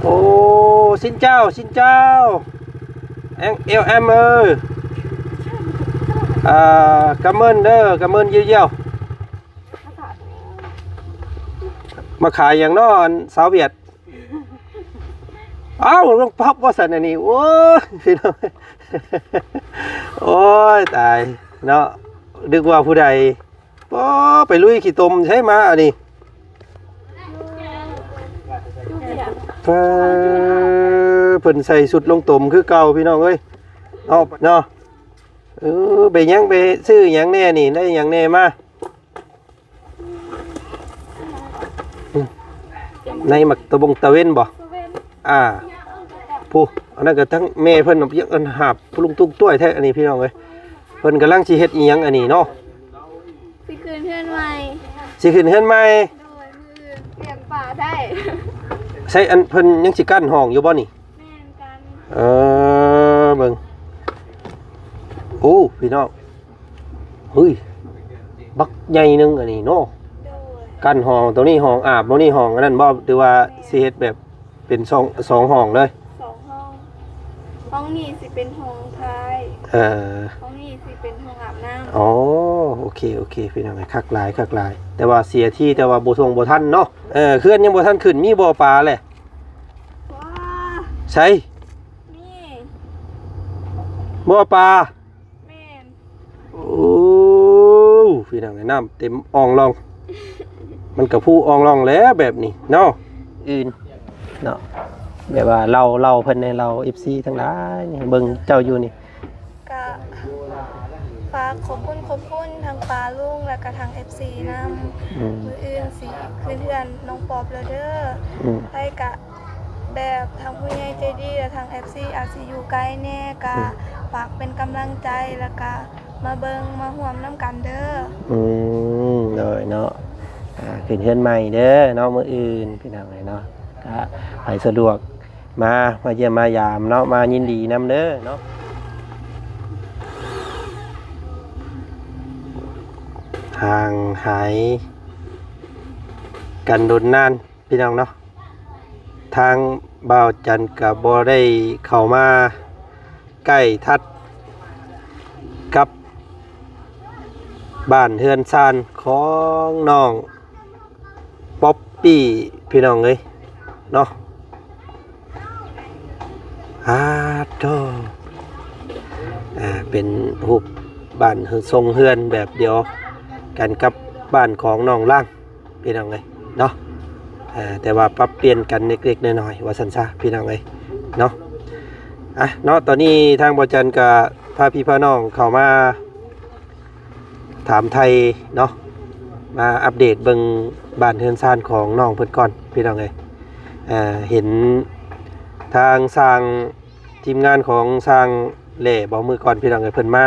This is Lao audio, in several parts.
ໂອ້ ຊິນເຈົ້າ ຊິນເຈົ້າ ແອງ ແອວແອມເອີ ອ່າ ກຳເມີນເດີ ກຳເມີນຢຽວໆ ມາຂາຍຫຍັງເນາະ ອັນສາວຫວຽດ? ອ້າວ ນ້ອງປັອບວ່າຊັ້ນອັນນີ້ ໂອ້ຍ ພີ່ນ້ອງ ໂອ້ຍ ຕາຍເນາະ ນຶກວ່າຜູ້ໃດ. ປ້າ ໄປລຸຍຂີ້ຕົມໃສມາອັນນີ້ ປ້າ ເພິ່ນໃສ່ຊຸດລົງຕົມຄືເກົ່າ ພີ່ນ້ອງເອີຍ ເນາະ ເນາະ. ເອີ ໄປຫຍັງ ໄປຊື້ຫຍັງແດ່ນີ້ ໄດ້ຫຍັງແດ່ມາ? ໃນໝາກຕະບົງຕະເວັນບໍ່? ອ່າ ຜູ້ ອັນນັ້ນກໍທັງແມ່ເພິ່ນ ອັນຫາບ ລຸງຕຸກຕ້ວຍແທ້ອັນນີ້ ພີ່ນ້ອງເອີຍ. ເພິ່ນກຳລັງຊິເຮັດອີ່ຫຍັງອັນນີ້ເນາະ? ຊິຂຶ້ນເຮືອນໃໝ່. ຊິຂຶ້ນເຮືອນໃໝ່? ໂດຍ ມື້ອື່ນລ້ຽງປາໄດ້. ໃຊ່ ອັນເພິ່ນຍັງຊິກັ້ນຫ້ອງຢູ່ບໍ່ນີ້? ແມ່ນ ກັ້ນ. ເອີ ເບິ່ງ ໂອ້ ພີ່ນ້ອງ ເຮີ້ຍ ບັກໃຫຍ່ໜຶ່ງອັນນີ້ເນາະ. ໂດຍ ກັ້ນຫ້ອງ ໂຕນີ້ຫ້ອງອາບ ໂຕນີ້ຫ້ອງອັນນັ້ນບໍ່ ຫຼືວ່າ ແມ່ນ ຊິເຮັດແບບ ເປັນສອງ ສອງຫ້ອງເລີຍ? ສອງຫ້ອງ. ຫ້ອງນີ້ຊິເປັນຫ້ອງທ້າຍ. ເອີ ຫ້ອງນີ້ຊິເປັນຫ້ອງອາບນ້ຳ. ອໍ ໂອເຄ ໂອເຄ ພີ່ນ້ອງ ຄັກຫຼາຍ ຄັກຫຼາຍ. ແຕ່ວ່າເສຍທີ່ ແຕ່ວ່າບໍ່ທົ່ງບໍ່ທັນເນາະ. ເອີ ເຮືອນຍັງບໍ່ທັນຂຶ້ນ ມີບໍ່ປາແຫຼະ? ວ້າ ໃສ? ນີ້ ບໍ່ປາ. ແມ່ນ. ໂອ້ ພີ່ນ້ອງເອີຍ ນ້ຳເຕັມອ່ອງລ່ອງ ມັນກະຟູອ່ອງລ່ອງແຫຼະແບບນີ້ເນາະ. ອື່ນເນາະ ແບບວ່າເລົ່າ ເລົ່າເພິ່ນແດ່ ເລົ່າເອັຟຊີທັງຫຼາຍເບິ່ງເຈົ້າຢູ່ນີ້. ກະຝາກຂອບຄຸນ ຂອບຄຸນທັງປ້າລຸງ ແລ້ວກະທັງເອັຟຊີນຳ. ອືມ ມື້ອື່ນຊິຂຶ້ນເຮືອນນ້ອງປອບແລ້ວເດີ. ອືມ ໃຜກະ ແບບທາງຜູ້ໃຫຍ່ໃຈດີ ແລະ ທາງເອັຟຊີອາດຊິຢູ່ໄກແດ່ ກະ ອືມ ຝາກເປັນກຳລັງໃຈ ແລ້ວກະມາເບິ່ງມາຮ່ວມນຳກັນເດີ. ອືມ ໂດຍເນາະ ອ່າ ຂຶ້ນເຮືອນໃໝ່ເດີເນາະ ມື້ອື່ນ ພີ່ນ້ອງເອີຍເນາະ. ກະໃຜສະດວກມາ ມາຢ້ຽມມາຢາມເນາະ ມາຍິນດີນຳເດີເນາະ. ຫ່າງຫາຍກັນດົນນານ ພີ່ນ້ອງເນາະ ທາງບ່າວຈັນກະບໍ່ໄດ້ເຂົ້າມາໃກ້ທັດກັບບ້ານເຮືອນຊານຂອງນ້ອງປັອບປີ້ ພີ່ນ້ອງເອີຍເນາະ. ອາໂທ້ ອ່າ ເປັນຮູບບ້ານຊົງເຮືອນແບບດຽວກັນກັບບ້ານຂອງນ້ອງລາງ ພີ່ນ້ອງເອີຍເນາະ. ເອີ ແຕ່ວ່າປັບປ່ຽນກັນເລັກໆນ້ອຍໆ ວ່າຊັ້ນຊະ ພີ່ນ້ອງເອີຍເນາະ. ອ່ະ ເນາະ ຕອນນີ້ທາງບ່າວຈັນກະພາພີ່ພານ້ອງເຂົ້າມາ ຖາມໄຖ່ເນາະ ມາອັບເດດເບິ່ງບ້ານເຮືອນຊານຂອງນ້ອງເພິ່ນກ່ອນ ພີ່ນ້ອງເອີຍ. ເອີ ເຫັນທາງຊ່າງ ທີມງານຂອງຊ່າງແຫຼ່ບໍ່ ມື້ກ່ອນ ພີ່ນ້ອງເອີຍ ເພິ່ນມາ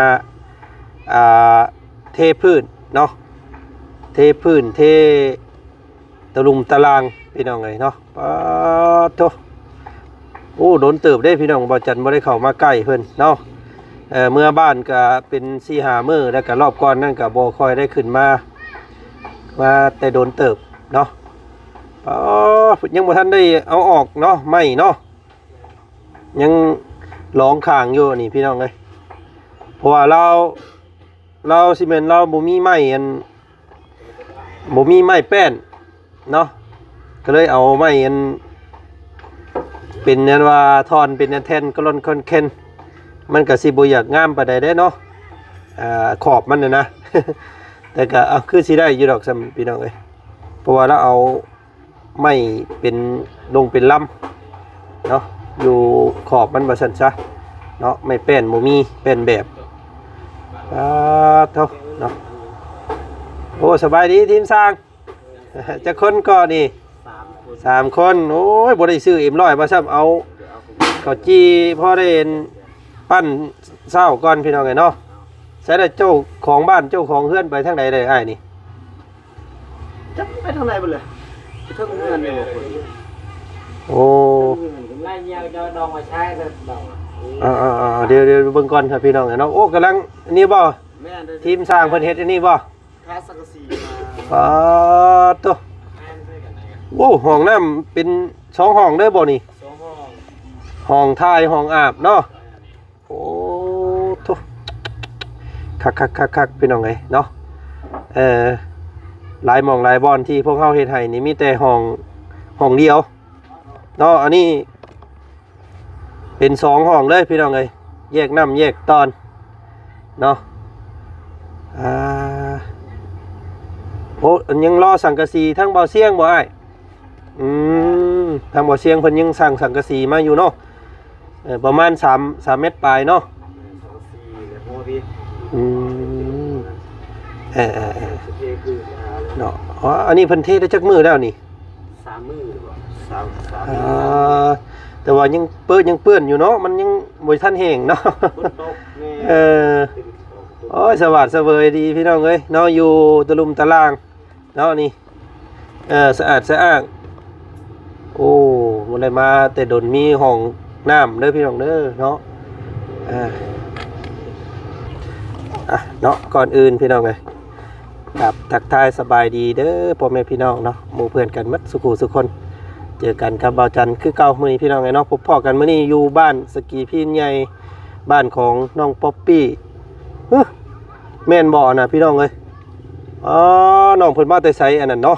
ອ່າ ເທພື້ນເນາະ ເທພື້ນ ເທ ຕະລຸ່ມຕະລ່າງ ພີ່ນ້ອງເອີຍເນາະ. ປາດໂທ້ ໂອ້ ດົນເຕີບເດ້ພີ່ນ້ອງ ບ່າວຈັນບໍ່ໄດ້ເຂົ້າມາໃກ້ເພິ່ນເນາະ. ເອີ ເມືອບ້ານກະເປັນສີ່ຫ້າມື້ ແລ້ວກະລອບກ່ອນນັ້ນກະບໍ່ຄ່ອຍໄດ້ຂຶ້ນມາ ມາແຕ່ດົນເຕີບເນາະ. ປາດ ຍັງບໍ່ທັນໄດ້ເອົາອອກເນາະ ໄມ້ເນາະ ຍັງລອງຂ້າງຢູ່ນີ້ ພີ່ນ້ອງເອີຍ. ເພາະວ່າລາວ ລາວຊິແມ່ນລາວບໍ່ມີໄມ້ອັນ ບໍ່ມີໄມ້ແປ້ນເນາະ ກໍເລີຍເອົາໄມ້ອັນ ເປັນອັນວ່າທ່ອນ ເປັນອັນແທ່ນກະລ່ອນຄອນແຄນ ມັນກໍຊິບໍ່ຢາກງາມປານໃດເດ້ເນາະ ອ່າ ຂອບມັນນະນະ. ແຕ່ກໍ ເອົາ ຄືຊິໄດ້ຢູ່ດອກຊ້ຳ ພີ່ນ້ອງເອີຍ ເພາະວ່າລາວເອົາ ໄມ້ເປັນລົງເປັນລຳເນາະ ຢູ່ຂອບມັນວ່າຊັ້ນຊະເນາະ. ໄມ້ແປ້ນບໍ່ມີ ແປ້ນແບບ. ປາດໂທ້ເນາະ. ໂອ້ ສະບາຍດີທີມຊ່າງ ຈັກຄົນກໍນີ້? ສາມຄົນ. ໂອ້ຍ ບໍ່ໄດ້ຊື້ເອັມຮ້ອຍມາຊ້ຳ ເອົາເຂົ້າຈີ່ພໍໄດ້ປັ້ນເຊົ້າກ່ອນ ພີ່ນ້ອງເອີຍເນາະ. ໃສລະເຈົ້າຂອງບ້ານເຈົ້າຂອງເຮືອນໄປທາງໃດເດີ ອ້າຍນີ້? ຈັກໄປທາງໃດເບິດເລີຍ ເທິງເຮືອນນີ້ບໍ່ຄົນ. ໂອ້ ເທິງເຮືອນ ໄລ່ເຫຍວເຈົ້າດອງມາໃຊ້ເດີດອງ. ອ່າໆໆ ດຽວ ດຽວເບິ່ງກ່ອນຄັບພີ່ນ້ອງເນາະ. ໂອ້ ກຳລັງນີ້ບໍ່? ແມ່ນເດີ ທີມຊ່າງເພິ່ນເຮັດອັນນີ້ບໍ່? ທາສັງກະສີມາ. ປາດໂທ້ ແມ່ນເດີກັນນະ. ໂອ້ ຫ້ອງນ້ຳເປັນສອງຫ້ອງເດີບໍ່ນີ້? ສອງ ຫ້ອງຖ່າຍ ຫ້ອງອາບເນາະ. ໂອ້ໂທ້ ຄັກໆໆໆ ພີ່ນ້ອງເອີຍເນາະ. ເອີ ຫຼາຍໝ່ອງຫຼາຍບ່ອນທີ່ພວກເຮົາເຮັດໃຫ້ນີ້ ມີແຕ່ຫ້ອງ ຫ້ອງດຽວເນາະ. ອັນນີ້ເປັນສອງຫ້ອງເລີຍ ພີ່ນ້ອງເອີຍ, ແຍກນ້ຳແຍກຕອນເນາະ. ອ່າ ໂອ້ ຍັງລໍສັງກະສີທາງບ່າວຊຽງບໍ່ອ້າຍ? ອືມ ທາງບ່າວຊຽງເພິ່ນຍັງສັ່ງສັງກະສີມາຢູ່ເນາະ. ເອີ ປະມານສາມ ສາມແມັດປາຍເນາະ. ອືມ ເອີໆໆ ເນາະ. ອໍ ອັນນີ້ເພິ່ນເທໄດ້ຈັກມື້ແລ້ວນີ້? ສາມມື້ບໍ່? ສາມ ສາມ ອ່າ ແຕ່ວ່າຍັງເປີດ ຍັງເປື້ອນຢູ່ເນາະ, ມັນຍັງບໍ່ທັນແຫ້ງເນາະ. ຝົນຕົກແນ່. ເອີ ໂອ້ຍ ສະຫວາດສະເຫວີຍດີ ພີ່ນ້ອງເອີຍເນາະ, ຢູ່ຕະລຸ່ມຕະລ່າງ ເນາະນີ້. ເອີ ສະອາດສະອ້າງ. ໂອ້ ບໍ່ໄດ້ມາແຕ່ດົນ, ມີຫ້ອງນ້ຳເດີພີ່ນ້ອງເດີເນາະ. ອ່າ ອ່ະເນາະ, ກ່ອນອື່ນພີ່ນ້ອງເອີຍ ກາບທັກທາຍສະບາຍດີເດີພໍ່ແມ່ພີ່ນ້ອງເນາະ, ໝູ່ເພື່ອນກັນໝົດສູ່ຄູ່ສູ່ຄົນ. ເຈີກັນກັບບ່າວຈັນຄືເກົ່າມື້ນີ້ພີ່ນ້ອງເອີຍເນາະ, ພົບພໍ້ກັນມື້ນີ້ຢູ່ບ້ານສະກີພີນໃຫຍ່ ບ້ານຂອງນ້ອງປັອບປີ້. ຫື ແມ່ນບໍ່ນະພີ່ນ້ອງເອີຍ? ອໍ ນ້ອງເພິ່ນມາແຕ່ໃສອັນນັ້ນເນາະ?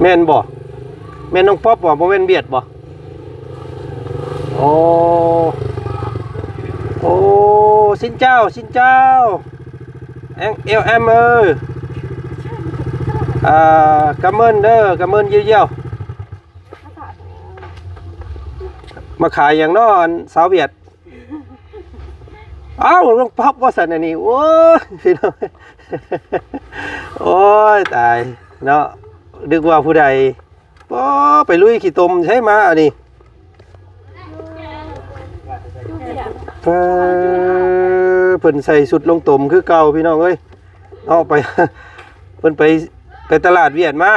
ແມ່ນບໍ່? ແມ່ນນ້ອງປັອບບໍ່? ບໍ່ແມ່ນຫວຽດບໍ່? ໂອ້ ໂອ້ ຊິນເຈົ້າ ຊິນເຈົ້າ ແອງ ເອວແອມເອີ ອ່າ ກຳເມີນເດີ ກຳເມີນຢ້ຽວໆ. ມາຂາຍຫຍັງເນາະ ອັນສາວຫວຽດ? ອ້າວ ນ້ອງປັອບວ່າຊັ້ນອັນນີ້. ໂອ້ຍ ພີ່ນ້ອງ ໂອ້ຍ ຕາຍເນາະ, ນຶກວ່າຜູ້ໃດ. ປໍ ໄປລຸຍຂີ້ຕົມໃສມາອັນນີ້. ເອີ ເພິ່ນໃສ່ຊຸດລົງຕົມຄືເກົ່າ ພີ່ນ້ອງເອີຍເນາະ. ໄປ ເພິ່ນໄປ ໄປຕະຫຼາດຫວຽດມາ.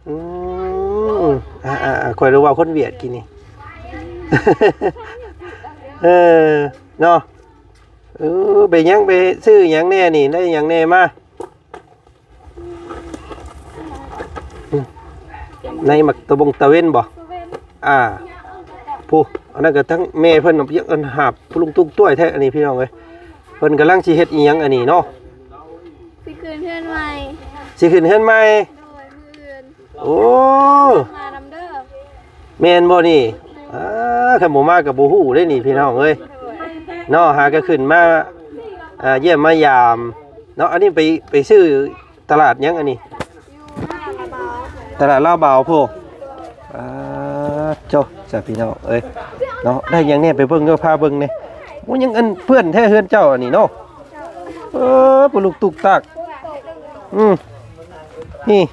ອືມ ອ່າໆໆ ຂ້ອຍຮູ້ວ່າຄົນຫວຽດກີ້ນີ້. ເອີ ເນາະ. ເອີ ໄປຫຍັງ ໄປຊື້ຫຍັງແດ່ນີ້? ໄດ້ຫຍັງແດ່ມາ? ອືມ ໃນໝາກຕະບົງຕະເວັນບໍ່? ອ່າ ຜູ້ ອັນນັ້ນກໍທັງແມ່ເພິ່ນ ເອີ ຫາບປຸລຸງຕຸກຕ້ວຍແທ້ອັນນີ້ ພີ່ນ້ອງເອີຍ. ເພິ່ນກຳລັງຊິເຮັດອີ່ຫຍັງອັນນີ້ເນາະ? ຊິຂຶ້ນເຮືອນໃໝ່. ຊິຂຶ້ນເຮືອນໃໝ່? ໂດຍ ມື້ອື່ນ. ໂອ້ ມານຳເດີ. ແມ່ນບໍ່ນີ້? ອ່າ ຄັນບໍ່ມາກໍບໍ່ຮູ້ເດ້ນີ້ ພີ່ນ້ອງເອີຍ ເນາະ. ຫາກໍຂຶ້ນມາ ອ່າ ຢ້ຽມມາຢາມເນາະ. ອັນນີ້ໄປ ໄປຊື້ຕະຫຼາດຫຍັງອັນນີ້? ຢູ່ຕະຫຼາດລາວບາວ. ຕະຫຼາດລາວບາວພຸ້ນ. ອ່າ ໂທ້ ສາພີ່ນ້ອງເອີຍເນາະ, ໄດ້ຫຍັງແດ່? ໄປເບິ່ງເດີ ພາເບິ່ງແດ່. ໂອ້ ຍັງອັນເປື້ອນແທ້ເຮືອນເຈົ້າອັນນີ້ເນາະ. ເອີ ປຸລຸກຕຸກຕັກ. ອືມ ນີ້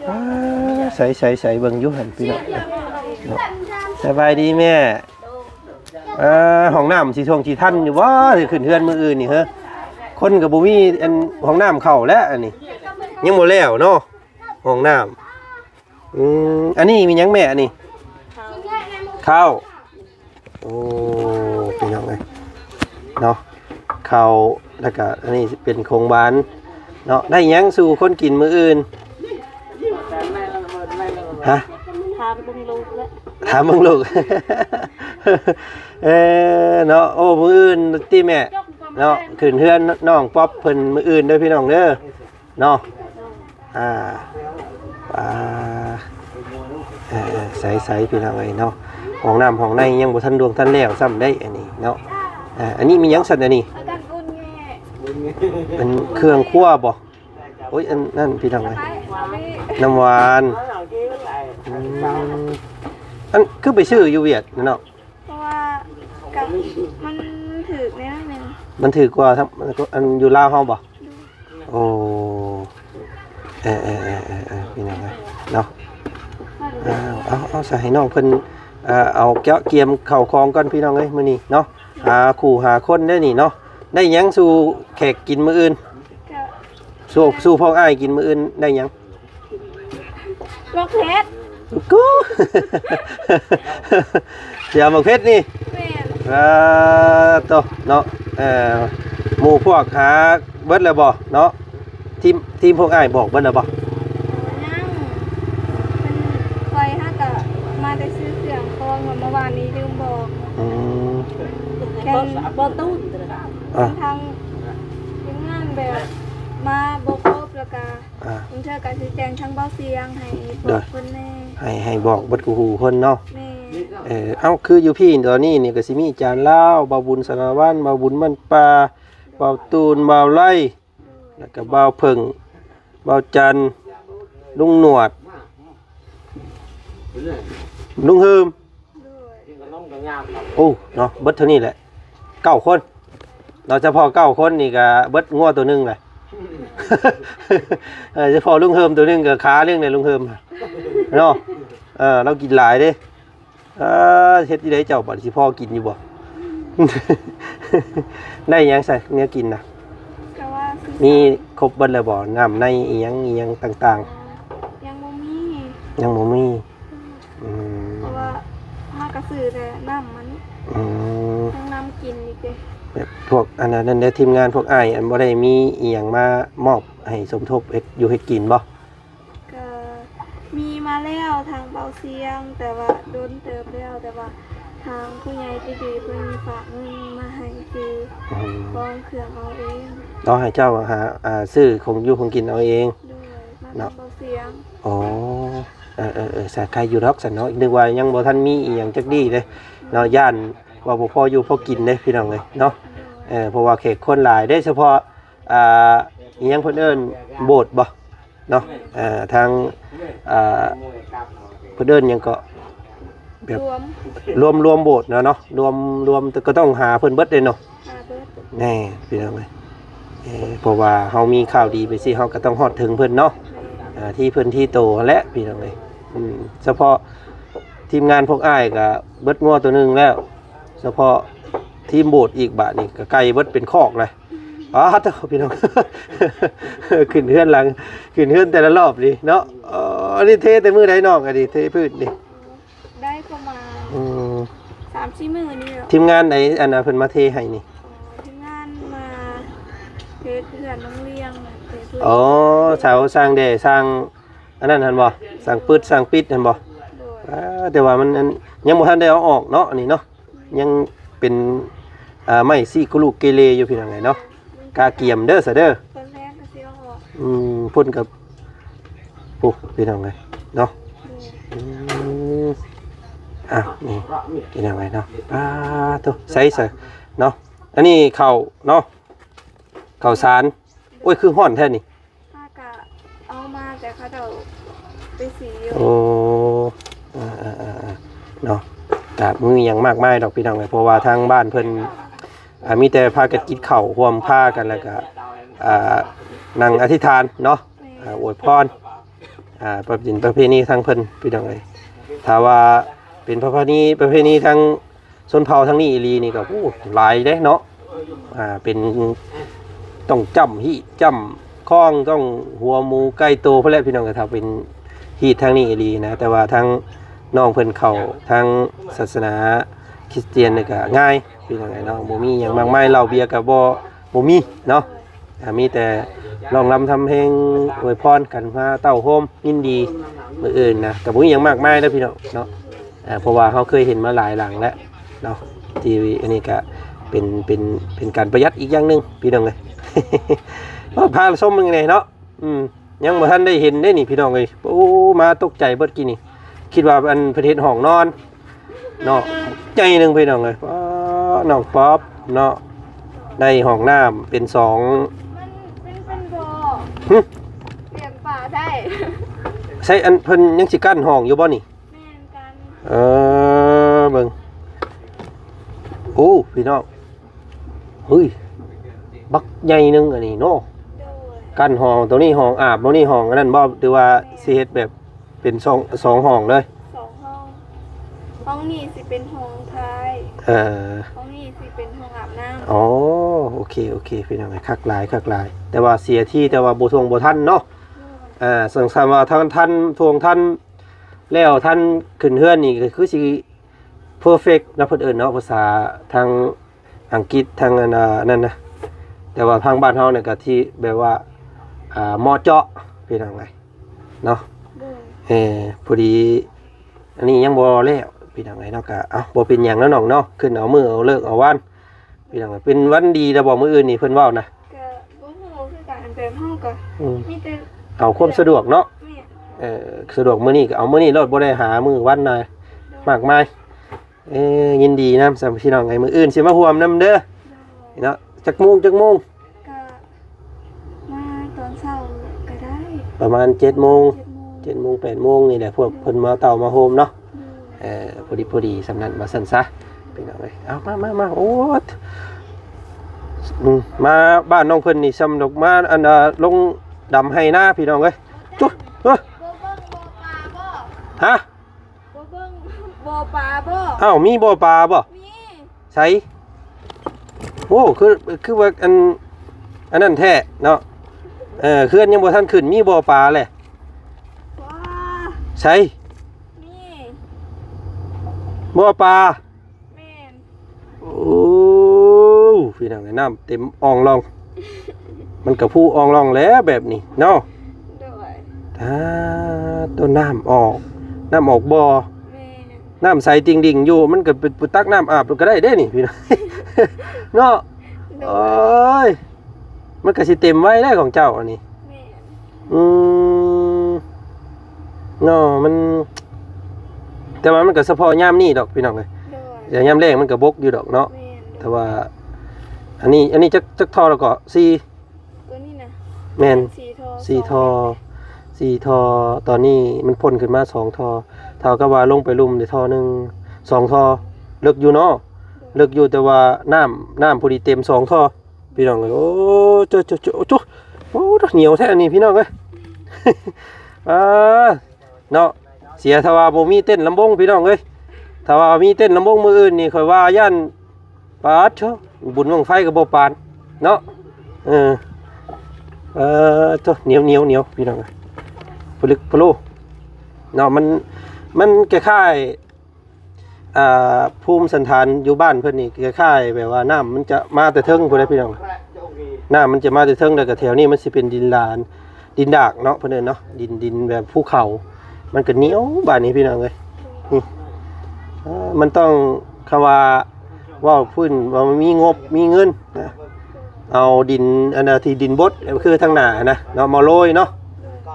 ອ່າ ໃສໆໆ ເບິ່ງຢູ່ຫັ້ນພີ່ນ້ອງເນາະ. ສະບາຍດີແມ່. ອ່າ ຫ້ອງນ້ຳຊິທ່ວງຊິທັນຢູ່ບໍ່? ຊິຂຶ້ນເຮືອນມື້ອື່ນນີ້ເຮີ ຄົນກໍບໍ່ມີ ອັນ ຫ້ອງນ້ຳເຂົ້າແລ້ວອັນນີ້ ຍັງບໍ່ແລ້ວເນາະ ຫ້ອງນ້ຳ. ອືມ ອັນນີ້ມີຫຍັງແມ່ ອັນນີ້? ເຂົ້າ. ໂອ້ ພີ່ນ້ອງເອີຍເນາະ, ເຂົ້າ ແລ້ວກະອັນນີ້ເປັນຂອງຫວານເນາະ. ໄດ້ຫຍັງສູ່ຄົນກິນມື້ອື່ນ? ຮະ? ຖາມເບິ່ງລູກແຫຼະ ຖາມເບິ່ງລູກ. ເອີ ເນາະ. ໂອ້ ມື້ອື່ນຕິແມ່ເນາະ, ຂຶ້ນເຮືອນນ້ອງປັອບເພິ່ນມື້ອື່ນເດີພີ່ນ້ອງເດີ. ເນາະ ອ່າ ອ່າ ເອີ ໃສໆ ພີ່ນ້ອງເອີຍເນາະ, ຫ້ອງນ້ຳຫ້ອງໃນຍັງບໍ່ທັນດວງທັນແລ້ວຊ້ຳໄດ໋ອັນນີ້ເນາະ. ອ່າ ອັນນີ້ມີຫຍັງຊັ້ນອັນນີ້? ເປັນເຄື່ອງຄົວບໍ່? ໂອ້ຍ ອັນນັ້ນພີ່ນ້ອງເອີຍ ນ້ຳຫວານ. ອືມ ອັນຄືໄປຊື້ຢູ່ຫວຽດເນາະ? ເພາະວ່າກັບມັນຖືກແນວໜຶ່ງ ມັນຖືກກວ່າທຳ ອັນຢູ່ລາວເຮົາບໍ່? ໂອ້ ເອີໆໆໆ ພີ່ນ້ອງເອີຍເນາະ. ເອົາ ເອົາ ເອົາ ໃສ່ໃຫ້ນ້ອງເພິ່ນ ເອົາ ເອົາກຽມເຂົ້າຂອງກ່ອນ ພີ່ນ້ອງເອີຍ ມື້ນີ້ເນາະ. ຫາຄູ່ຫາຄົນໄດ້ນີ້ເນາະ. ໄດ້ຫຍັງສູ່ແຂກກິນມື້ອື່ນ? ກໍ ສູ່ ສູ່ພວກອ້າຍກິນມື້ອື່ນໄດ້ຫຍັງ? ໝາກເຜັດ. ກູ ຊິເອົາໝາກເຜັດນີ້? ແມ່ນ. ອ່າ ໂຕ ເນາະ ເອີ ໝູ່ພວກຫາເບິດແລ້ວບໍ່ເນາະ? ທີມ ທີມພວກອ້າຍບອກເບິດແລ້ວບໍ່? ຍັງ ເພິ່ນ ວານນີ້ລືມບອກ ອືມ ແຕ່ງບໍ່ຕູ້ນ ອ່າ ທາງທີມງານແບບມາບໍ່ຄົບ ແລ້ວກະ ອ່າ ບາງເທື່ອກະຊິແຈ້ງທາງເບົາສຽງໃຫ້ບອກເພິ່ນແດ່ ໃຫ້ ໃຫ້ບອກເບິດຄູ່ຫູຄົນເນາະ ແມ່ນ ເອີ ເອົ້າ ຄືຢູ່ພີ້ຕອນນີ້ນີ້ກະຊິມີອາຈານລາວ ບ່າວບຸນສາລະວັນ ບ່າວບຸນມັນປ່າ ບ່າວຕູນ ບ່າວໄລ ແລ້ວກະບ່າວເຜິ້ງ ບ່າວຈັນ ລຸງໜວດ ລຸງເຮີມ ໂອ້ ເນາະ ເບິດເທົ່ານີ້ແຫຼະ ເກົ້າຄົນເນາະ ສະເພາະເກົ້າຄົນນີ້ກະເບິດງົວໂຕໜຶ່ງແຫຼະ ເອີ ສະເພາະລຸງເຮີມໂຕໜຶ່ງກະຂາໜຶ່ງແຫຼະ ລຸງເຮີມເນາະ ເອີ ລາວກິນຫຼາຍເດ້. ເອີ ເຮັດຈັ່ງໃດເຈົ້າ ບາດຊິພໍກິນຢູ່ບໍ່? ໄດ້ຫຍັງຊະ ແນວກິນນະ? ກະວ່າ ມີຄົບເບິດແລ້ວບໍ່? ນ້ຳໃນອີ່ຫຍັງອີ່ຫຍັງຕ່າງໆ ຍັງບໍ່ມີ ຍັງບໍ່ມີ ອືມ ເພາະວ່າເຮົາກະຊື້ແຕ່ນ້ຳມັນ ອືມ ທັງນ້ຳກິນອີກເດ້ ແບບພວກອັນນັ້ນເດ້ ທີມງານພວກອ້າຍ ອັນບໍ່ໄດ້ມີອີ່ຫຍັງມາມອບໃຫ້ສົມທົບເຮັດຢູ່ເຮັດກິນບໍ່? ກະມີມາແລ້ວທາງເບົາສຽງ ແຕ່ວ່າດົນເຕີບແລ້ວ ແຕ່ວ່າທາງຜູ້ໃຫຍ່ໃຈດີເພິ່ນຝາກເງິນມາໃຫ້ຊື້ ອືມ ຂອງເຄື່ອງເອົາເອງ ເນາະ ໃຫ້ເຈົ້າຫາ ອ່າ ຊື້ຂອງຢູ່ຂອງກິນເອົາເອງ ໂດຍ ມານຳເບົາສຽງ ເນາະ ອໍ ເອີໆໆ ສາໄຄຢູ່ດອກຊັ້ນເນາະ ນຶກວ່າຍັງບໍ່ທັນມີອີ່ຫຍັງຈັກດີ້ເດ້ເນາະ ຢ້ານວ່າບໍ່ພໍຢູ່ພໍກິນເດ້ພີ່ນ້ອງເອີຍເນາະ ໂດຍ ເອີ ເພາະວ່າແຂກຄົນຫຼາຍເດ້ ສະເພາະ ອ່າ ອີ່ຫຍັງເພິ່ນເອີ້ນໂບດບໍ່ເນາະ ເອີ ທາງ ອ່າ ເພິ່ນເອີ້ນຫຍັງເກາະ ແບບ ລວມ ລວມ ລວມໂບດເນາະ ລວມ ລວມ ແຕ່ກະຕ້ອງຫາເພິ່ນເບິດເດ້ເນາະ ຫາເບິດ ແນ່ ພີ່ນ້ອງເອີຍ ເອີ ເພາະວ່າເຮົາມີຂ່າວດີໄປຊີ້ ເຮົາກະຕ້ອງຮອດເຖິງເພິ່ນເນາະ ອ່າ ທີ່ເພິ່ນທີ່ໂຕຫັ້ນແຫຼະ ພີ່ນ້ອງເອີຍ ອືມ ສະເພາະທີມງານພວກອ້າຍກະເບິດງົວໂຕໜຶ່ງແລ້ວ ສະເພາະທີມໂບດອີກ ບາດນີ້ກະໄກ່ເບິດເປັນຄອກເລີຍ ປາດໂທ້ ພີ່ນ້ອງ ຂຶ້ນເຮືອນຫຼັງ ຂຶ້ນເຮືອນແຕ່ລະລອບນີ້ເນາະ ເອີ ອັນນີ້ເທແຕ່ມື້ໃດນ້ອງ ອັນນີ້ເທພື້ນນີ້? ໄດ້ປະມານ ອືມ ສາມສີ່ມື້ນີ້ແຫຼະ ທີມງານໃດ ອັນ ເພິ່ນມາເທໃຫ້ນີ້? ອໍ ທີມງານມາເຮັດເຮືອນໂຮງລຽນ ເຮັດພື້ນ ອໍ ເສົາສ້າງແດ່ ສ້າງອັນນັ້ນຫັ້ນບໍ່? ສ້າງປຶດສ້າງປິດຫັ້ນບໍ່? ໂດຍ ອ່າ ແຕ່ວ່າມັນ ອັນ ຍັງບໍ່ທັນໄດ້ເອົາອອກເນາະ ອັນນີ້ເນາະ ຍັງເປັນ ອ່າ ໄມ້ຊີ້ກຸລຸເກເລຢູ່ ພີ່ນ້ອງເອີຍເນາະ ກະກຽມເດີຊະເດີ ເພິ່ນແລ້ງກະຊິເອົາອອກ ອືມ ພຸ້ນກະ ໂອ້ ພີ່ນ້ອງເອີຍເນາະ ອືມ ອ້າວ ນີ້ ພີ່ນ້ອງເອີຍເນາະ ປາດໂທ້ ໃສຊະເນາະ ອັນນີ້ເຂົ້າເນາະ ເຂົ້າສານ ໂອ້ຍ ຄືຮ້ອນແທ້ນີ້ ຫາກະເອົາມາແຕ່ເຂົາເຈົ້າໄປສີຢູ່ ໂອ້ ເອີໆໆໆ ເນາະ ກະບໍ່ມີຫຍັງມາກມາຍດອກພີ່ນ້ອງເອີຍ ເພາະວ່າທາງບ້ານເພິ່ນ ອ່າ ມີແຕ່ພາກັນກິນເຂົ້າຮ່ວມພາກັນ ແລ້ວກະ ອ່າ ນັ່ງອະທິຖານເນາະ ແມ່ນ ອ່າ ອວຍພອນ ອ່າ ເປັນປະເພນີທາງເພິ່ນ ພີ່ນ້ອງເອີຍ ຖ້າວ່າເປັນປະເພນີ ປະເພນີທາງ ຊົນເຜົ່າທາງນີ້ອີ່ຫຼີນີ້ກະ ໂອ້ ຫຼາຍເດ້ເນາະ ອ່າ ເປັນ ຕ້ອງຈ້ຳຮີດຈ້ຳຄອງ ຕ້ອງຫົວໝູໄກ່ໂຕພຸ້ນແຫຼະ ພີ່ນ້ອງ ຖ້າເປັນຮີດທາງນີ້ອີ່ຫຼີນະ ແຕ່ວ່າທາງນ້ອງເພິ່ນເຂົ້າທາງສາສະໜາຄຣິສຕຽນນີ້ກະງ່າຍ ພີ່ນ້ອງເນາະ ບໍ່ມີຫຍັງມາກມາຍ ເຫຼົ້າເບຍກະບໍ່ ບໍ່ມີເນາະ ອ່າ ມີແຕ່ຮ້ອງລຳທຳເພງອວຍພອນກັນ ມາເຕົ້າໂຮມຍິນດີມື້ອື່ນນະ ກະບໍ່ມີຫຍັງມາກມາຍເດີພີ່ນ້ອງເນາະ ອ່າ ເພາະວ່າເຮົາເຄີຍເຫັນມາຫຼາຍຫຼັງແລ້ວເນາະ ທີ່ອັນນີ້ກະເປັນ ເປັນ ເປັນການປະຢັດອີກຢ່າງໜຶ່ງພີ່ນ້ອງເອີຍ ເອົາ ພາຊົມເບິ່ງແດ່ເນາະ ອືມ ຍັງບໍ່ທັນໄດ້ເຫັນເດ້ນີ້ພີ່ນ້ອງເອີຍ ໂອ້ ມາຕົກໃຈເບິດກີ້ນີ້ ຄິດວ່າອັນເພິ່ນເຮັດຫ້ອງນອນ ເນາະ ໃຫຍ່ໜຶ່ງພີ່ນ້ອງເອີຍ ປ້າ ນ້ອງປັອບເນາະ ໄດ້ຫ້ອງນ້ຳເປັນສອງ ມັນ ມັນເປັນບໍ່ ຫຶ ລ້ຽງປາໄດ້ ໃສ່ ອັນເພິ່ນຍັງຊິກັ້ນຫ້ອງຢູ່ບໍ່ນີ້? ແມ່ນ ກັ້ນ ເອີ ເບິ່ງ ໂອ້ ພີ່ນ້ອງ ເຮີ້ຍ ບັກໃຫຍ່ໜຶ່ງອັນນີ້ເນາະ ໂດຍ ກັ້ນຫ້ອງ ໂຕນີ້ຫ້ອງອາບ ໂຕນີ້ຫ້ອງອັນນັ້ນບໍ່ ຫຼືວ່າ ແມ່ນ ຊິເຮັດແບບ ເປັນສອງ ສອງຫ້ອງເລີຍ ສອງຫ້ອງ ຫ້ອງນີ້ຊິເປັນຫ້ອງຖ່າຍ ເອີ ຫ້ອງນີ້ຊິເປັນຫ້ອງອາບນ້ຳ ອໍ ໂອເຄ ໂອເຄ ພີ່ນ້ອງເອີຍ ຄັກຫຼາຍ ຄັກຫຼາຍ ແຕ່ວ່າເສຍທີ່ ແຕ່ວ່າບໍ່ທ່ວງບໍ່ທັນເນາະ ໂດຍ ອ່າ ສັງສານວ່າທັນ ທັນ ທ່ວງທັນ ແລ້ວທັນຂຶ້ນເຮືອນນີ້ ກະຄືຊິເພີເຟັກເນາະ ເພິ່ນເອີ້ນເນາະ ພາສາທາງອັງກິດ ທາງອັນ ອັນນັ້ນນະ ແຕ່ວ່າທາງບ້ານເຮົານີ້ກະທີ່ແບບວ່າ ອ່າ ເໝາະເຈາະ ພີ່ນ້ອງເອີຍ ເນາະ ໂດຍ ເອີ ພໍດີ ອັນນີ້ຍັງບໍ່ແລ້ວ ພີ່ນ້ອງເອີຍເນາະ ກະ ເອົ້າ ບໍ່ເປັນຫຍັງເນາະນ້ອງເນາະ ຂຶ້ນເອົາມື້ເອົາເລີກເອົາວັນ ພີ່ນ້ອງເອີຍ. ເປັນວັນດີແລ້ວບໍ່ ມື້ອື່ນນີ້ເພິ່ນເວົ້ານະ? ກະບໍ່ຮູ້ຄືກັນ ແບບເຮົາກະ ອືມ ມີແຕ່ ເອົາຄວາມສະດວກເນາະ. ແມ່ນ ເອີ ສະດວກມື້ນີ້ກະເອົາມື້ນີ້ໂລດ ບໍ່ໄດ້ຫາມື້ວັນນະ ໂດຍ ມາກມາຍ. ເອີ ຍິນດີນຳ ສຳ ພີ່ນ້ອງເອີຍ ມື້ອື່ນຊິມາຮ່ວມນຳເດີ ໂດຍ ເນາະ. ຈັກໂມງ ຈັກໂມງ? ກະມາຕອນເຊົ້າກະໄດ້ ປະມານເຈັດໂມງ ເຈັດໂມງ ເຈັດໂມງ ແປດໂມງນີ້ແຫຼະ ພວກເພິ່ນມາເຕົ້າມາໂຮມເນາະ. ໂດຍ ເອີ ພໍດີ ພໍດີສ່ຳນັ້ນວ່າຊັ້ນຊະ ພີ່ນ້ອງເອີຍ. ເອົາ ມາ ມາ ມາ ໂອ້ ອືມ ມາບ້ານນ້ອງເພິ່ນນີ້ສ່ຳດອກ ມາ ອັນ ເອີ ລົງດຳໄຮ່ນາ ພີ່ນ້ອງເອີຍ. ຈຸ ເອີ ບໍ່ເບິ່ງບໍ່ປາບໍ່? ຮະ? ບໍ່ເບິ່ງບໍ່ປາບໍ່? ອ້າວ ມີບໍ່ປາບໍ່? ມີ. ໃສ? ໂອ້ ຄື ຄືວ່າອັນ ອັນນັ້ນແທ້ເນາະ. ເອີ ເຮືອນຍັງບໍ່ທັນຂຶ້ນ ມີບໍ່ປາແຫຼະ. ບໍ່. ໃສ? ມີ. ບໍ່ປາ? ແມ່ນ. ໂອ້ ພີ່ນ້ອງເອີຍ ນ້ຳເຕັມອ່ອງລ່ອງ ມັນກະພູອ່ອງລ່ອງແຫຼະແບບນີ້ເນາະ. ໂດຍ ອ່າ ໂຕ ນ້ຳອອກ ນ້ຳອອກບໍ່? ແມ່ນ. ນ້ຳໃສຕິ່ງດິ່ງຢູ່ ມັນກະໄປ ໄປຕັກນ້ຳອາບກະໄດ້ເດ້ນີ້ພີ່ນ້ອງເນາະ. ໂດຍ ໂອ້ຍ ມັນກະຊິເຕັມໄວໄດຂອງເຈົ້າອັນນີ້. ແມ່ນ. ອືມ ເນາະ ມັນ ແຕ່ວ່າມັນກະສະເພາະຍາມນີ້ດອກພີ່ນ້ອງເອີຍ. ໂດຍ ແຕ່ຍາມແລ້ງມັນກະບົກຢູ່ດອກເນາະ. ແມ່ນ. ແຕ່ວ່າອັນນີ້ ອັນນີ້ຈັກ ຈັກທໍ່ແລ້ວກໍ ສີ່ ໂຕນີ້ນະ ແມ່ນ ສີ່ທໍ່ ສີ່ທໍ່ ສີ່ທໍ່. ຕອນນີ້ມັນພົ້ນຂຶ້ນມາສອງທໍ່ ເທົ່າກັບວ່າລົງໄປລຸ່ມໄດ້ທໍ່ໜຶ່ງ ສອງທໍ່. ເລິກຢູ່ເນາະ ເລິກຢູ່ ແຕ່ວ່ານ້ຳ ນ້ຳພໍດີເຕັມສອງທໍ່ ພີ່ນ້ອງເອີຍ. ໂອ້ ໂຈະ ໂຈະ ໂຈະ ໂອ້ ໜຽວແທ້ອັນນີ້ພີ່ນ້ອງເອີຍ. ອ່າ ເນາະ ເສຍຖ້າວ່າບໍ່ມີເຕັ້ນລຳວົງພີ່ນ້ອງເອີຍ. ຖ້າວ່າມີເຕັ້ນລຳວົງມື້ອື່ນນີ້ ຂ້ອຍວ່າຢ້ານ ປາດໂທ້ ບຸນບັ້ງໄຟກະບໍ່ປານເນາະ. ເອີ ເອີ ໂທ້ ໜຽວ ໜຽວ ໜຽວ ພີ່ນ້ອງເອີຍ ຜະລຶກຜະໂລເນາະ. ມັນ ມັນຄ້າຍໆ ອ່າ ພູມສັນຖານຢູ່ບ້ານເພິ່ນນີ້ ຄ້າຍໆ ແບບວ່ານ້ຳມັນຈະມາແຕ່ເທິງພຸ້ນແຫຼະພີ່ນ້ອງ. ນ້ຳມັນຈະມາແຕ່ເທິງ ແລ້ວກະແຖວນີ້ມັນຊິເປັນດິນລານ ດິນດາກເນາະ ເພິ່ນເອີ້ນເນາະ ດິນ ດິນແບບພູເຂົາ ມັນກະໜຽວບາດນີ້ພີ່ນ້ອງເອີຍ. ນີ້ ເອີ ມັນຕ້ອງ ຄຳວ່າເວົ້າພື້ນວ່າມີງົບມີເງິນນະ ເອົາດິນ ອັນນະ ທີ່ດິນບົດ ຄືທາງໜ້ານະເນາະ ມາໂລຍເນາະ.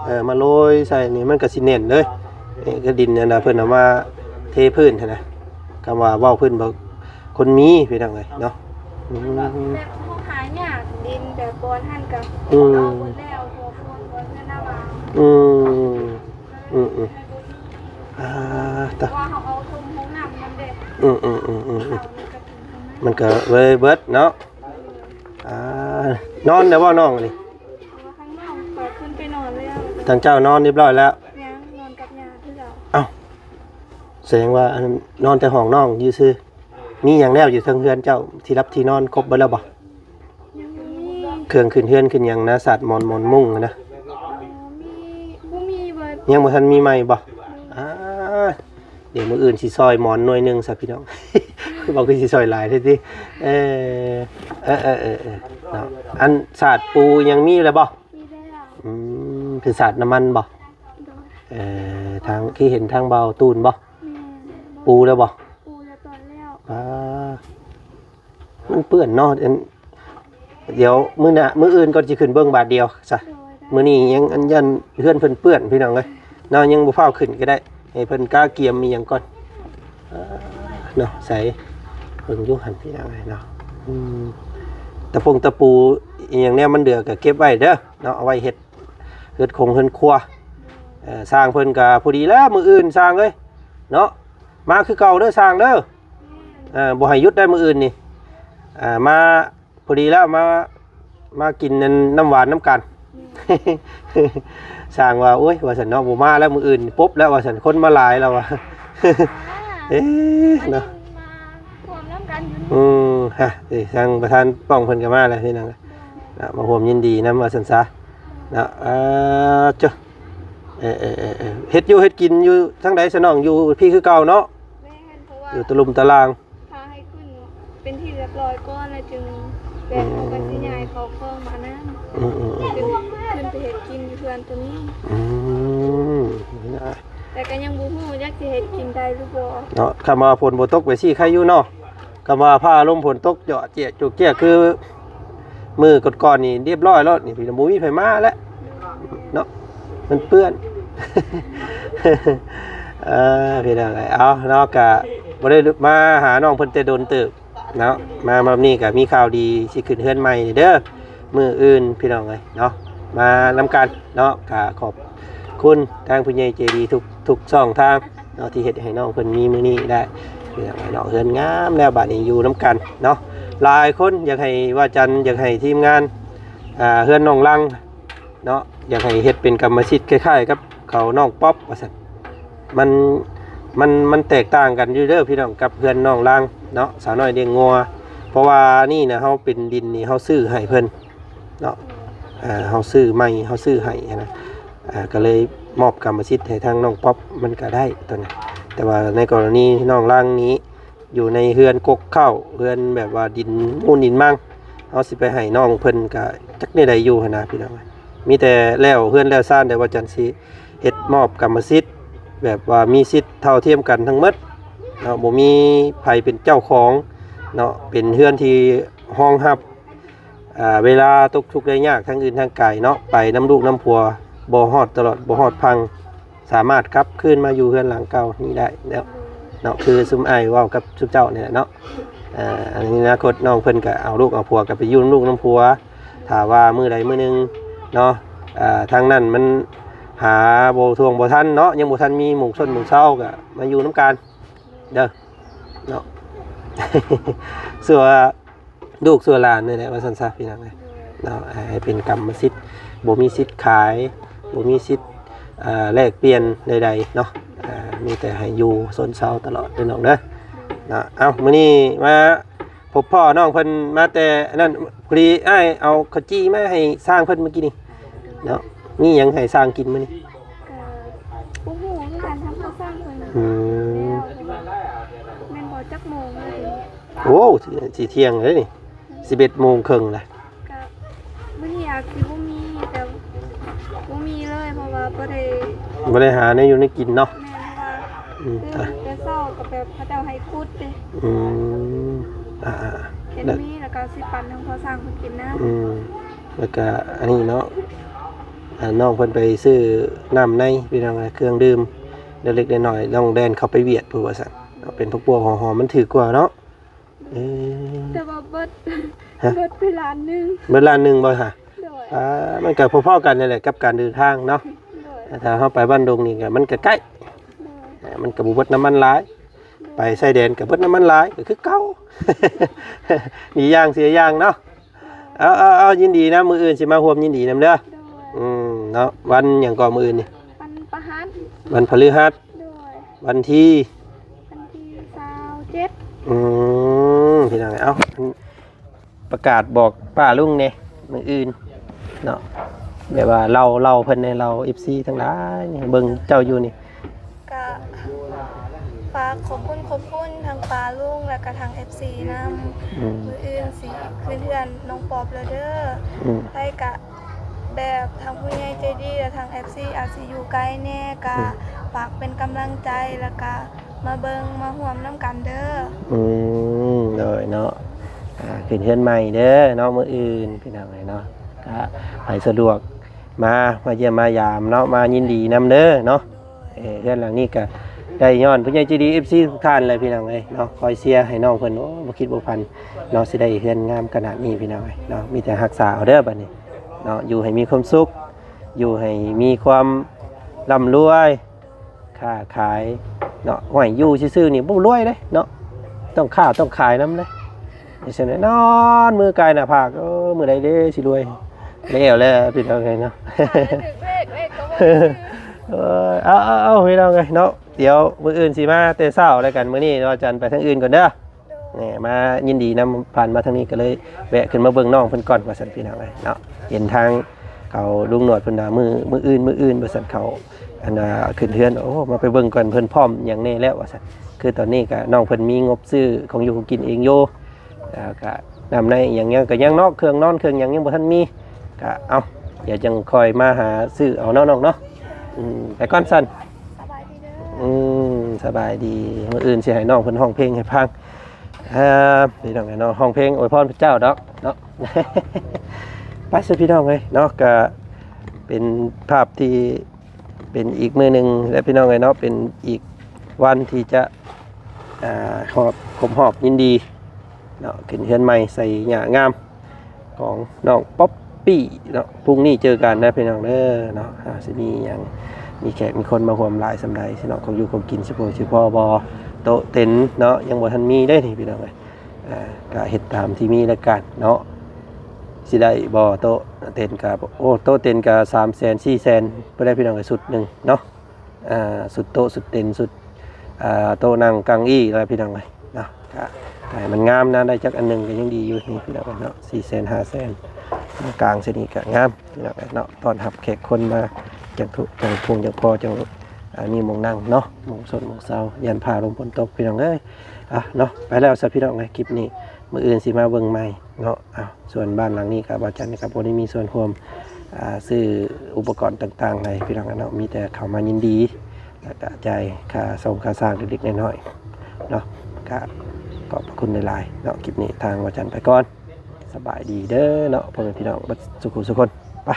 ເອີ ມາໂລຍໃສ່ນີ້ ມັນກະຊິແໜ້ນເລີຍ. ນີ້ຄືດິນ ອັນນະ ເພິ່ນເອົາມາເທພື້ນຫັ້ນນະ ຄຳວ່າເວົ້າພື້ນແບບຄົນມີ ພີ່ນ້ອງເອີຍເນາະ. ອືມ ແບບເຮົາຫາຍາກ ດິນແບບບ່ອນຫັ້ນກະ ອືມ ເອົາໝົດແລ້ວ ບໍ່ຄວນ ບໍ່ເຮືອນນາບາງ. ອືມ ອືມ ອືມ ອ່າ ຕະ ວ່າເຮົາເອົາຖົມຫ້ອງນ້ຳນຳເດ້. ອືມ ອືມ ອືມ ອືມ ເຂົານີ້ກະ ມັນກະເລີຍເບິດເນາະ. ອ່າ ນອນແລ້ວບໍ່ນ້ອງນີ້? ທາງນ້ອງກະຂຶ້ນໄປນອນແລ້ວ. ທາງເຈົ້ານອນຮຽບຮ້ອຍແລ້ວ? ຍັງ ນອນກັບຍ່າຄືເກົ່າ. ເອົ້າ ສະແດງວ່າ ອັນ ນອນແຕ່ຫ້ອງນ້ອງຢູ່ຊື່. ມີຫຍັງແລ້ວຢູ່ເທິງເຮືອນເຈົ້າ ທີ່ຮັບທີ່ນອນຄົບເບິດແລ້ວບໍ່? ຍັງບໍ່ມີ. ເຄື່ອງຂຶ້ນເຮືອນຂຶ້ນຫຍັງນະ ສາດໝອນ ໝອນມຸ້ງນະ? ບໍ່ມີ ບໍ່ມີເບິດ. ຍັງບໍ່ທັນມີໃໝ່ບໍ່? ອືມ ອ່າ ດຽວມື້ອື່ນຊິຊ່ອຍໝອນໜ່ວຍໜຶ່ງຊະພີ່ນ້ອງ. ເວົ້າຄືຊິຊ່ອຍຫຼາຍແທ້ຕິ. ເອີ ເອີ ເອີ ເນາະ ອັນສາດປູຫຍັງມີແລ້ວບໍ່? ມີແລ້ວ. ອືມ ເປັນສາດນ້ຳມັນບໍ່? ໂດຍ. ເອີ ທາງ ຄືເຫັນທາງບ່າວຕູນບໍ່? ແມ່ນ. ປູແລ້ວບໍ່? ປູແລ້ວ ຕອນແລ້ວ. ອ່າ ມັນເປື້ອນເນາະ. ອັນ ດຽວມື້ໜ້າ ມື້ອື່ນກ່ອນຊິຂຶ້ນເບິ່ງບາດດຽວຊະ. ໂດຍ ໄດ້. ມື້ນີ້ຍັງ ອັນ ຢ້ານເຮືອນເພິ່ນເປື້ອນພີ່ນ້ອງເອີຍເນາະ ຍັງບໍ່ຟ້າວຂຶ້ນກະໄດ້ ໃຫ້ເພິ່ນກະກຽມອີ່ຫຍັງກ່ອນ. ເອີ ເນາະ ໃສ ເບິ່ງຢູ່ຫັ້ນພີ່ນ້ອງເອີຍເນາະ. ອືມ ຕະປົງຕະປູອີ່ຫຍັງແນວມັນເຫຼືອກະເກັບໄວ້ເດີເນາະ ເອົາໄວ້ເຮັດເຮືອນຄົງເຮືອນຄົວ. ເອີ ຊ່າງເພິ່ນກະພໍດີແລ້ວ ມື້ອື່ນຊ່າງເອີຍເນາະ ມາຄືເກົ່າເດີຊ່າງເດີ. ເອີ ບໍ່ໃຫ້ຢຸດໄດ້ມື້ອື່ນນີ້ ເອີ ມາພໍດີແລ້ວ ມາ ມາກິນອັນ ນ້ຳຫວານນຳກັນ. ຊ່າງວ່າ ໂອ້ຍ ວ່າຊັ້ນເນາະ ບໍ່ມາແລ້ວ ມື້ອື່ນປົບແລ້ວວ່າຊັ້ນ ຄົນມາຫຼາຍແລ້ວວ່າ. ເອີ ມາ ເນາະ ມາຮ່ວມນຳກັນຢູ່ນີ້. ອືມ ຮະ ເອີ ທາງປະທານປ້ອງເພິ່ນກະມາແລ້ວພີ່ນ້ອງ ເນາະ ມາຮ່ວມຍິນດີນຳວ່າຊັ້ນຊະເນາະ. ເອີ ເຈົ້າ ເອີ ເອີ ເຮັດຢູ່ເຮັດກິນຢູ່ທາງໃດຊະນ້ອງ? ຢູ່ພີ້ຄືເກົ່າເນາະ? ແມ່ນ ເພາະວ່າ ຢູ່ຕະລຸ່ມຕະລ່າງ ພາໃຫ້ຂຶ້ນເປັນທີ່ຮຽບຮ້ອຍກ່ອນ ແລ້ວຈຶ່ງແບບ ອືມ ເຮົາກະຊິຍ້າຍເຂົ້າຂອງມານຳ. ອືມ ອືມ ອືມ ຈຶ່ງຂຶ້ນໄປເຮັດກິນຢູ່ເຮືອນໂຕນີ້. ອືມ ແຕ່ກະ ຍັງບໍ່ຮູ້ຈັກຊິເຮັດກິນໄດ້ຫຼືບໍ່ເນາະ. ຄຳວ່າຝົນບໍ່ຕົກໄປຊີ້ໄຄຢູ່ເນາະ, ຄຳວ່າຟ້າລົມຝົນຕົກເຈາະເຈຍະຈຸກເຈຍະ ຄືມື້ກ່ອນໆນີ້ຮຽບຮ້ອຍໂລດ, ນີ້ພີ່ນ້ອງ ບໍ່ມີໃຜມາແລ້ວເນາະ, ມັນເປື້ອນ. ເອີ ພີ່ນ້ອງເອີຍ ເອົາເນາະ, ກະບໍ່ໄດ້ມາຫານ້ອງເພິ່ນແຕ່ດົນເຕີບ ເນາະ. ມາ ມາແບບນີ້ກໍມີຂ່າວດີ ຊິຂຶ້ນເຮືອນໃໝ່ເດີ ມື້ອື່ນພີ່ນ້ອງເອີຍເນາະ, ມານຳກັນເນາະ. ກໍຂອບຄຸນທາງຜູ້ໃຫຍ່ໃຈດີທຸກ ທຸກຊ່ອງທາງເນາະ ທີ່ເຮັດໃຫ້ນ້ອງເພິ່ນມີມື້ນີ້ໄດ້. ພີ່ນ້ອງເອີຍເນາະ, ເຮືອນງາມແລ້ວ ບາດນີ້ຢູ່ນຳກັນເນາະ. ຫຼາຍຄົນຢາກໃຫ້ວ່າຈັນ ຢາກໃຫ້ທີມງານ ອ່າ ເຮືອນນ້ອງລັງ ເນາະ, ຢາກໃຫ້ເຮັດເປັນກຳມະສິດຄ້າຍໆກັບເຂົານ້ອງປັອບວ່າຊັ້ນ. ມັນ ມັນ ມັນແຕກຕ່າງກັນຢູ່ເດີພີ່ນ້ອງ ກັບເຮືອນນ້ອງລາງເນາະ, ສາວນ້ອຍລ້ຽງງົວ. ເພາະວ່ານີ້ນະ ເຮົາເປັນດິນນີ້ ເຮົາຊື້ໃຫ້ເພິ່ນເນາະ, ເຮົາຊື້ໃໝ່ ເຮົາຊື້ໃຫ້ນະ, ກໍເລີຍມອບກຳມະສິດໃຫ້ທາງນ້ອງປັອບ ມັນກໍໄດ້ຕົວນັ້ນ. ແຕ່ວ່າໃນກໍລະນີນ້ອງລາງນີ້ ຢູ່ໃນເຮືອນກົກເຄົ້າ ເຮືອນແບບວ່າດິນມູນດິນມັງ, ເຮົາຊິໄປໃຫ້ນ້ອງເພິ່ນກະຈັກແນວໃດຢູ່ຫັ້ນນະພີ່ນ້ອງ. ມີແຕ່ແລ້ວເຮືອນແລ້ວຊານ ແຕ່ວ່າຈັນຊິເຮັດມອບກຳມະສິດ ແບບວ່າມີສິດເທົ່າທຽມກັນທັງໝົດເນາະ, ບໍ່ມີໃຜເປັນເຈົ້າຂອງເນາະ, ເປັນເຮືອນທີ່ຮອງຮັບ ອ່າ ເວລາຕົກທຸກໄດ້ຍາກທາງອື່ນທາງໄກເນາະ, ໄປນຳລູກນຳຜົວບໍ່ຮອດຕະຫຼອດ ບໍ່ຮອດຝັ່ງ ສາມາດກັບຄືນມາຢູ່ເຮືອນຫຼັງເກົ່ານີ້ໄດ້ແລ້ວເນາະ. ຄືຊຸມອ້າຍເວົ້າກັບຊຸມເຈົ້ານີ້ແຫຼະເນາະ, ເອີ ອັນໃນອະນາຄົດນ້ອງເພິ່ນກໍເອົາລູກເອົາຜົວກໍໄປຢູ່ນຳລູກນຳຜົວ. ຖ້າວ່າມື້ໃດມື້ໜຶ່ງເນາະ ເອີ ທາງນັ້ນມັນຫາບໍ່ທ່ວງບໍ່ທັນເນາະ, ຍັງບໍ່ທັນມີໝູ່ຊົນໝູ່ເຊົາ ກໍມາຢູ່ນຳກັນເດີເນາະ. ສ່ວນ ລູກສ່ວນຫຼານນີ້ແຫຼະ ວ່າຊັ້ນຊະພີ່ນ້ອງເອີຍເນາະ, ໃຫ້ເປັນກຳມະສິດ ບໍ່ມີສິດຂາຍ ບໍ່ມີສິດ ເອີ ແລກປ່ຽນໃດໆເນາະ, ເອີ ມີແຕ່ໃຫ້ຢູ່ຊົນເຊົາຕະຫຼອດເດີນ້ອງເດີເນາະ. ເອົ້າ ມື້ນີ້ມາພົບພໍ້ນ້ອງເພິ່ນມາແຕ່ນັ້ນ ພໍດີອ້າຍເອົາເຂົ້າຈີ່ມາໃຫ້ຊ່າງເພິ່ນມື້ກີ້ນີ້ເນາະ, ມີຫຍັງໃຫ້ຊ່າງກິນມື້ນີ້? ກໍບໍ່ຮູ້ຄືກັນ ທາງພໍ່ຊ່າງເພິ່ນ ອືມ ແມ່ນບໍ່ ຈັກໂມງແລ້ວ? ໂອ້ ຊິ ຊິທ່ຽງແລ້ວນີ້ ສິບເອັດໂມງເຄິ່ງແລ້ວ. ກະມື້ນີ້ອາດຊິບໍ່ມີ ແຕ່ບໍ່ມີເລີຍ ເພາະວ່າບໍ່ໄດ້ ບໍ່ໄດ້ຫາແນວຢູ່ແນວກິນເນາະ. ແມ່ນ ເພາະວ່າ ອືມ ຕື່ນແຕ່ເຊົ້າກໍແບບເຂົາເຈົ້າໃຫ້ຂຸດເດ້. ອືມ ອ່າໆ ເຫັນມີ ແລ້ວກໍຊິປັ່ນໃຫ້ພໍ່ຊ່າງເພິ່ນກິນນຳ. ອືມ ແລ້ວກໍອັນນີ້ເນາະ ອ່າ ນ້ອງເພິ່ນໄປຊື້ນ້ຳໃນ ພີ່ນ້ອງ ເຄື່ອງດື່ມເລັກໆນ້ອຍໆ ນ້ອງແລ່ນເຂົ້າໄປຫວຽດພຸ້ນວ່າຊັ້ນ. ເອົາເປັນພວກປົວຫອມໆ ມັນຖືກກວ່າເນາະ. ເອີ ແຕ່ວ່າເບິດ ຮະ? ເບິດໄປລ້ານໜຶ່ງ. ເບິດລ້ານໜຶ່ງບໍ່ຫະ? ໂດຍ. ອ່າ ມັນກໍພໍໆກັນນັ້ນແຫຼະກັບການເດີນທາງເນາະ. ໂດຍ. ຖ້າເຮົາໄປບ້ານດົງນີ້ກໍມັນກໍໃກ້ ໂດຍ ອ່າ ມັນກໍບໍ່ເບິດນ້ຳມັນຫຼາຍ. ໂດຍ. ໄປຊາຍແດນກໍເບິດນ້ຳມັນຫຼາຍ ກໍຄືເກົ່າ ດີຢ່າງເສຍຢ່າງເນາະ. ເອົາ ເອົາ ເອົາ ຍິນດີນຳ ມື້ອື່ນຊິມາຮ່ວມຍິນດີນຳເດີ. ໂດຍ. ອືມ ເນາະ ວັນຫຍັງກໍມື້ອື່ນນີ້? ວັນພະຫັດ. ວັນພະລືຫັດ. ໂດຍ. ວັນທີ? ວັນທີຊາວເຈັດ. ອືມ ພີ່ນ້ອງ ເອົາ ປະກາດບອກປ້າລຸງແດ່ ມື້ອື່ນເນາະ ແບບວ່າເລົ່າ ເລົ່າເພິ່ນແດ່ ເລົ່າເອັຟຊີທັງຫຼາຍເບິ່ງເຈົ້າຢູ່ນີ້. ກະຝາກຂອບຄຸນ ຂອບຄຸນທັງປ້າລຸງ ແລ້ວກະທັງເອັຟຊີນຳ. ອືມ ມື້ອື່ນຊິຂຶ້ນເຮືອນນ້ອງປອບແລ້ວເດີ. ອືມ ໃຜກະແບບທາງຜູ້ໃຫຍ່ໃຈດີ ແລະ ທາງເອັຟຊີອາດຊິຢູ່ໄກແດ່ ກະ ອືມ ຝາກເປັນກຳລັງໃຈ ແລ້ວກະມາເບິ່ງມາຮ່ວມນຳກັນເດີ. ອືມ ໂດຍເນາະ ອ່າ ຂຶ້ນເຮືອນໃໝ່ເດີເນາະ ມື້ອື່ນ ພີ່ນ້ອງເອີຍເນາະ. ກະໃຜສະດວກ ມາ ມາຢ້ຽມມາຢາມເນາະ ມາຍິນດີນຳເດີເນາະ. ເອີ ເຮືອນຫຼັງນີ້ກະໄດ້ຍ້ອນຜູ້ໃຫຍ່ໃຈດີ ເອັຟຊີທຸກທ່ານແຫຼະ ພີ່ນ້ອງເອີຍເນາະ ຄອຍເຊຍໃຫ້ນ້ອງເພິ່ນ. ໂອ້ ບໍ່ຄິດບໍ່ຝັນເນາະ ຊິໄດ້ເຮືອນງາມຂະໜາດນີ້ ພີ່ນ້ອງເອີຍເນາະ. ມີແຕ່ຮັກສາເອົາເດີບັດນີ້ເນາະ, ຢູ່ໃຫ້ມີຄວາມສຸກ ຢູ່ໃຫ້ມີຄວາມລ່ຳລວຍ ຄ້າຂາຍເນາະ. ຫ້ວຍ ຢູ່ຊື່ໆນີ້ບໍ່ລວຍເດ້ເນາະ ຕ້ອງຄ້າຕ້ອງຂາຍນຳເດ້. ຈັ່ງຊັ້ນນອນມືກາຍໜ້າຜາກ ເອີ ມື້ໃດເດ້ຊິລວຍ ແລ້ວແຫຼະ ພີ່ນ້ອງເອີຍເນາະ. ເອີ ເອົາ ເອົາ ເອົາ ພີ່ນ້ອງເອີຍເນາະ, ດຽວມື້ອື່ນຊິມາແຕ່ເຊົ້າແລ້ວກັນ. ມື້ນີ້ວ່າຈັນໄປທາງອື່ນກ່ອນເດີ. ແໝ ມາຍິນດີນຳ ຜ່ານມາທາງນີ້ກໍເລີຍແວະຂຶ້ນມາເບິ່ງນ້ອງເພິ່ນກ່ອນວ່າຊັ້ນ ພີ່ນ້ອງເອີຍເນາະ. ເຫັນທາງເຂົາລຸງໜວດເພິ່ນວ່າ ມື້ ມື້ອື່ນ ມື້ອື່ນວ່າຊັ້ນ ເຂົາ ອັນວ່າຂຶ້ນເຮືອນ. ໂອ້ ມາໄປເບິ່ງກ່ອນ ເພິ່ນພ້ອມຫຍັງແດ່ແລ້ວວ່າຊັ້ນ. ຄືຕອນນີ້ກໍນ້ອງເພິ່ນມີງົບຊື້ຂອງຢູ່ຂອງກິນເອງຢູ່ ແລ້ວກໍນ້ຳໃນຫຍັງ ຫຍັງກໍຍັງເນາະ, ເຄື່ອງນອນເຄື່ອງຫຍັງຍັງບໍ່ທັນມີ. ກໍເອົາ ດຽວຈັ່ງຄ່ອຍມາຫາຊື້ເອົາເນາະນ້ອງເນາະ. ອືມ ໄປກ່ອນຊັ້ນ ສະບາຍດີເດີ. ສະບາຍດີ. ມື້ອື່ນຊິໃຫ້ນ້ອງເພິ່ນຮ້ອງເພງໃຫ້ຟັງ. ອ່າ ພີ່ນ້ອງເອີຍເນາະ, ຮ້ອງເພງອວຍພອນພະເຈົ້າດອກເນາະ. ໄປຊະພີ່ນ້ອງເອີຍເນາະ, ກະເປັນພາບທີ່ເປັນອີກມື້ໜຶ່ງແລ້ວພີ່ນ້ອງເອີຍເນາະ, ເປັນອີກວັນທີ່ຈະ ອ່າ ຮອບ ຄົບຮອບຍິນດີເນາະ, ຂຶ້ນເຮືອນໃໝ່ໃສ່ຫຍ້າງາມ ຂອງນ້ອງປັອບປີ້ເນາະ. ພຸ່ງນີ້ເຈີກັນນະພີ່ນ້ອງເດີເນາະ, ອ່າ ຊິມີຫຍັງ ມີແຂກມີຄົນມາຮ່ວມຫຼາຍສ່ຳໃດ ຊິເນາະ, ຂອງຢູ່ຂອງກິນຊິພໍ ຊິພໍບໍ່? ໂຕະເຕັນເນາະ ຍັງບໍ່ທັນມີເດ້ນີ້ພີ່ນ້ອງເອີຍ. ອ່າ ກະເຮັດຕາມທີ່ມີແລ້ວກັນເນາະ. ຊິໄດ້ບໍ່ໂຕະເຕັນ? ກະ ໂອ້ ໂຕະເຕັນກະສາມແສນ ສີ່ແສນ ບໍ່ໄດ້ພີ່ນ້ອງເອີຍ ຊຸດໜຶ່ງເນາະ. ອ່າ ຊຸດໂຕະ ຊຸດເຕັນ ຊຸດ ອ່າ ໂຕະນັ່ງ ເກົ້າອີ່ລະພີ່ນ້ອງເອີຍເນາະ. ກະໃຫ້ມັນງາມນະ, ໄດ້ຈັກອັນໜຶ່ງກະຍັງດີຢູ່ນີ້ພີ່ນ້ອງເອີຍເນາະ. ສີ່ແສນ ຫ້າແສນ ກາງເສັ້ນນີ້ກະງາມພີ່ນ້ອງເອີຍເນາະ, ຕ້ອນຮັບແຂກຄົນມາ ຈັ່ງທຸ ຈັ່ງພງ ຈັ່ງພໍ ຈັ່ງ ອ່າ ມີໝ່ອງນັ່ງເນາະ, ໝ່ອງຊົນໝ່ອງເຊົາ, ຢ້ານຟ້າລົມຝົນຕົກພີ່ນ້ອງເອີຍ. ອ່ະເນາະ, ໄປແລ້ວຊະພີ່ນ້ອງເອີຍ ຄລິບນີ້, ມື້ອື່ນຊິມາເບິ່ງໃໝ່ເນາະ. ເອົາ ສ່ວນບ້ານຫຼັງນີ້ກະ ບ່າວຈັນກະບໍ່ໄດ້ມີສ່ວນຮ່ວມ ອ່າ ຊື້ອຸປະກອນຕ່າງໆໃຫ້ພີ່ນ້ອງເນາະ, ມີແຕ່ເຂົ້າມາຍິນດີ ແລ້ວກະຈ່າຍຄ່າສ້ອງຄ່າສ້າງເລັກໆນ້ອຍໆເນາະ. ກະຂອບພະຄຸນຫຼາຍໆເນາະ. ຄລິບນີ້ທາງບ່າວຈັນໄປກ່ອນ, ສະບາຍດີເດີເນາະ ພໍ່ແມ່ພີ່ນ້ອງເບິດສູ່ຜູ້ສູ່ຄົນ. ໄປ.